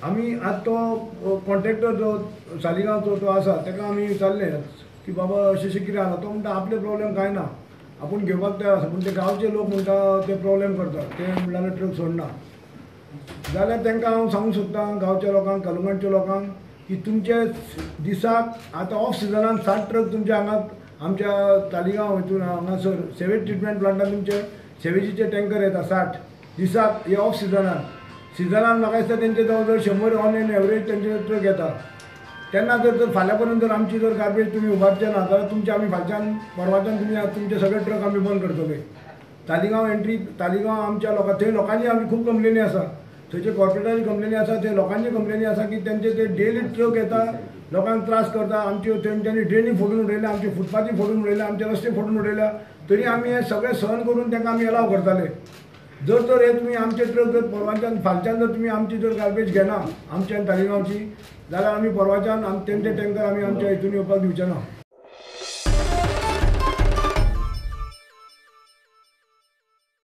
आमी आतां तो कॉन्ट्रॅक्टर जो सालिगांवचो तो आसा ताका आमी विचारलें की बाबा अशें अशें कितें आसा, तो म्हणटा आपले प्रॉब्लेम कांय ना, आपूण घेवपाक तयार आसा, पूण ते गांवचे लोक म्हणटा ते प्रॉब्लेम करता, ते म्हणल्यार ट्रक सोडना. जाल्यार तांकां हांव सांगूंक सोदतां गांवच्या लोकांक, कलंगटच्या लोकांक की तुमचे दिसाक आतां ऑफ सिजनान 60 ट्रक तुमच्या हांगा आमच्या तालिगांव हितून हांगासर सेवेज ट्रिटमेंट प्लांटान तुमचे सेवेजीचे टँकर येता 60 दिसाक, हे ऑफ सिजनान. सिजनान म्हाका दिसता तेंचे जवळ जवळ 100 ऑन एन एवरेज तेंचे ट्रक येता. तेन्ना जर जर फाल्यां पर्यंत जर आमची जर गार्बेज तुमी उबारचे ना जाल्यार तुमचे आमी फालच्यान परवाच्यान तुमी तुमचे सगळे ट्रक आमी बंद करतले. तालिगांव एंट्री, तालिगांव आमच्या लोकां थंय लोकांची आमची खूब कंप्लेनी आसा, थंयचे कॉर्पोरेटाची कंप्लेनी आसा, थंय लोकांची कंप्लेनी आसा की तेंचे ते डेली ट्रक येता, लोकांक त्रास करता. आमच्यो तेंच्यांनी ड्रेनी फोडून उडयल्या, आमची फुटपाथी फोडून उडयल्या, आमचे रस्ते फोडून उडयल्या, तरी आमी हे सगळें सहन करून तांकां आमी एलाव करताले. जर तर हे तुमी आमचे ट्रक जर परवाच्यान फालच्यान जर तुमी आमची जर गार्बेज घेना आमच्या तालिगांवची जाल्यार आमी परवाच्यान तेंचे टँकर आमी आमच्या हितून येवपाक दिवचे ना.